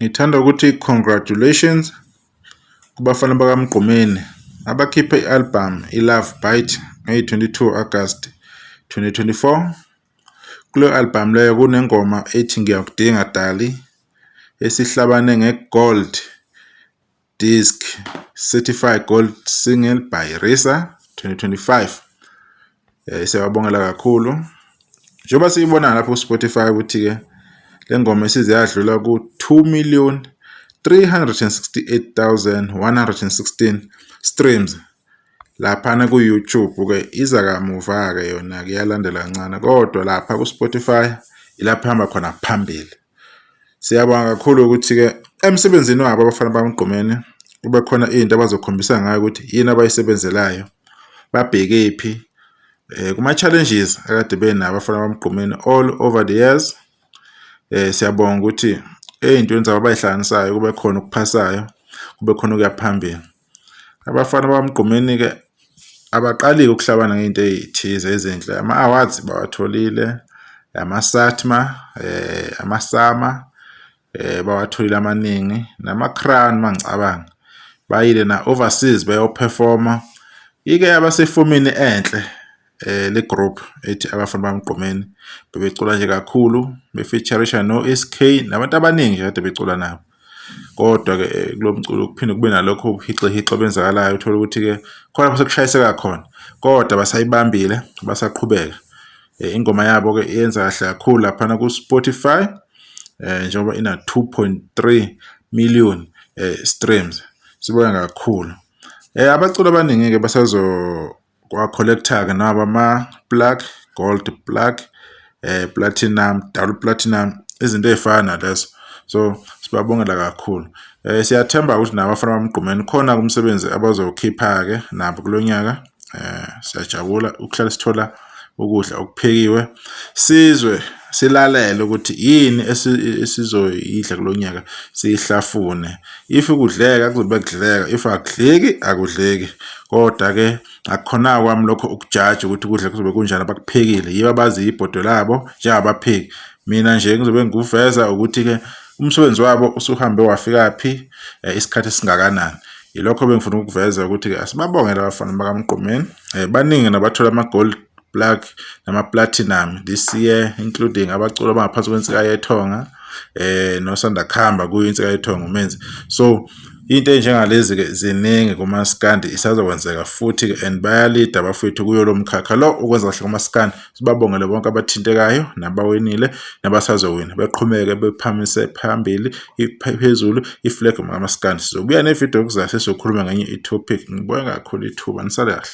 Ngithanda ukuthi congratulations kubafana bakaMgqumeni abakhiphe i-album i-Love Bite ngeyi-22 August 2024. Kuleyo album leyo kunengoma ethi Ngiyakudinga Dali esihlabane nge-gold disc certified gold single by RiSA 2025. Siyababongela kakhulu. Njengoba siyibona lapho ku-Spotify ukuthi-ke le ngoma isize yadlula ku-2 million 368,116 streams. Laphana ku-YouTube-ke iza kamuva-ke yona-ke iyalandela kancane, kodwa lapha ku-Spotify ilapho ihamba khona phambili. Siyabonga kakhulu ukuthi-ke emsebenzini wabo abafana bakaMgqumeni kube khona into abazokhombisa ngayo ukuthi yini abayisebenzelayo, babhekephi kuma-challenges akade benabo abafana bakaMgqumeni all over the years. Siyabonga ukuthi ey'ntweni zabo abay'hlanganisayo kube khona okuphasayo, kube khona okuya phambili. Abafana bakaMgqumeni-ke abaqali-ke ukuhlabana ngey'nto ey'thize ezinhle, ama-awards bawatholile, ama-SATMA, ama-SAMA bawatholile amaningi, nama-crown mangicabanga. Bayile na-overseas bayo-perform-a. Ike yaba sefomini enhle le group ethi Abafana bakaMgqumeni, bebecula nje kakhulu be-feature-isha no-S_K nabantu abaningi nje kade becula nabo. Kodwa-ke kulo mculo kuphinde kube nalokho ubuhixihixi obenzakalayo, uthole ukuthi-ke khona lapho sekushayiseka khona, kodwa basayibambile basaqhubeka. Ingoma yabo-ke yenza kahle kakhulu laphana ku-Spotify njengoba ina 2.3 million streams. Sibonga kakhulu. Abaculi abaningi-ke basazowa-collect-a-ke nabo ama-plaque, gold plaque, platinum, double platinum, izinto ey'fana nalezo. So sibabongela kakhulu. Siyathemba ukuthi nabo abafana baMgqumeni khona umsebenzi abazowukhipha-ke nabo kulo nyaka. Siyajabula ukuhlala sithola ukudla okuphekiwe, sizwe silalele ukuthi yini esizoyidla kulo nyaka, siyihlafune. If kudleka kuzobe kudleka, if akudleki akudleki. Kodwa-ke akukhona kwami lokho ukujaja ukuthi ukudla kuzobe kunjani abakuphekile, yibo abaziyo ibhodo labo njengabapheki. Mina nje ngizobe ngikuveza ukuthi-ke umsebenzi wabo usuhambe wafikaphi, isikhathi esingakanani. Yilokho ebengifuna ukukuveza ukuthi-ke asibabongele abafana bakaMgqumeni. Baningi nabathola ama-gold plaque nama-platinum this year, including abaculi abangaphansi kweNsika Yethonga nosanda kuhamba kuyo iNsika Yethonga uMenzi. So into ey'njengalezi-ke ziningi kumaskandi, isazokwenzeka futhi-ke and bayalida abafowethu kuyo lo mkhakha lo ukwenza kahle kumaskandi. Sibabongele bonke abathintekayo nabawinile nabasazowina, beqhubeke bephamise phambili phezulu i-flag kamaskandi. Sizobuya nevidiyo ekuzayo sesizokhuluma ngenye i-topic. Ngibonge kakhulu ithuba, nisale kahle.